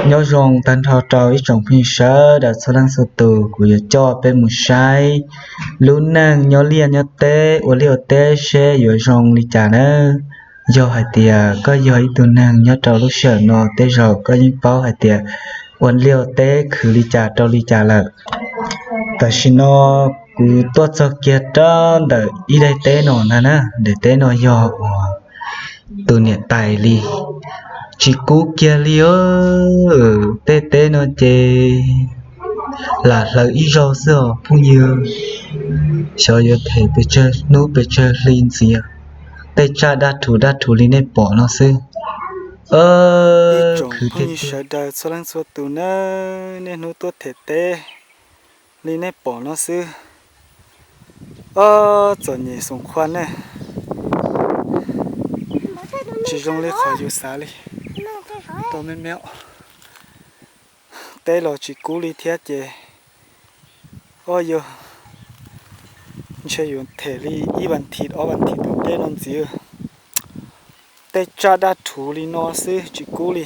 Nyob zoo tag nrho rau ib tsoom phooj ywg sawv daws txhua leej txhua tus, kuv yuav coj peb mus saib lub neej nyob liaj nyob teb, ua liaj ua teb seb yuav zoo li cas nawb. Yog hais tias koj yog ib tug neeg nyob rau lub sij hawm no, tej zaum koj yeej paub hais tias ua liaj ua teb khwv li cas rau li cas lawm. Tam sim no kuv tuaj txog kiag rau ntawm ib daim teb no ntag na, daim teb no yog uas tus niam tais li, tsis kub kiag li os. Tej teb no ces lam hlawv ib zaug xwb os phooj ywg. Xyov yuav them pes tsawg hnub pes tsawg hli ntxiv, tej tsaj daj rhuv daj rhuv li nej pom no xwb. Khwv tiag tiag. Sawv daws txhua leej txhua tus na, niaj hnub tuaj them teb li nej pom no xwb. Ob, txom nyem xoom qhua ne, tsis zoo li qhov yus xav li. Tau me me, teb los tsis kub li thiab ces, ob, yog ntshe yuav them li ib vas thiv ob vas thiv tus teb no ntxiv. Tej tsaj daj rhuv li no xwb tsis kub li.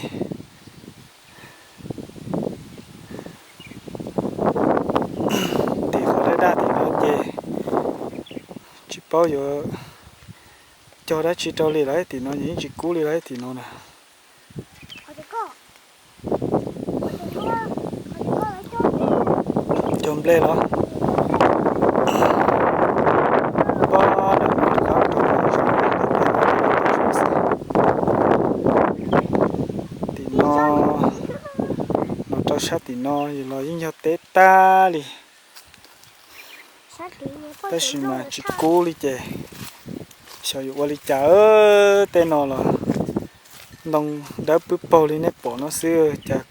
Tim qhov daj daj tim no ces tsis paub yuav cog dab tsi rau li lawm, tim no yeej tsis kub li lawm tim no na. Cog nplej los. Tim no, no rau sab tim no los yeej yog teb tag li. Tab sis mas tsis kub li ces xyov yuav ua li cas. Tej no los ntoo dawb pwb paug li nej pom no xwb, cas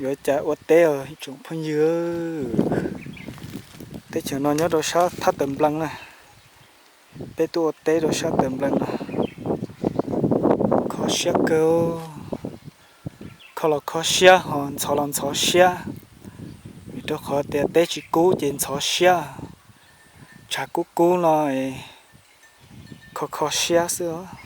yuav cas ua teb os ib tsoom phooj ywg. Teb chaws no nyob rau sab thaj tawm nplees na. Peb tuaj ua teb rau sab tawm nplees no. Kho siab kawg, kho los kho siab ho ntxhov los ntxhov siab, vim rau qhov tias teb tsis kub ces ntxhov siab. Tshav kub kub no es kho kho siab xwb.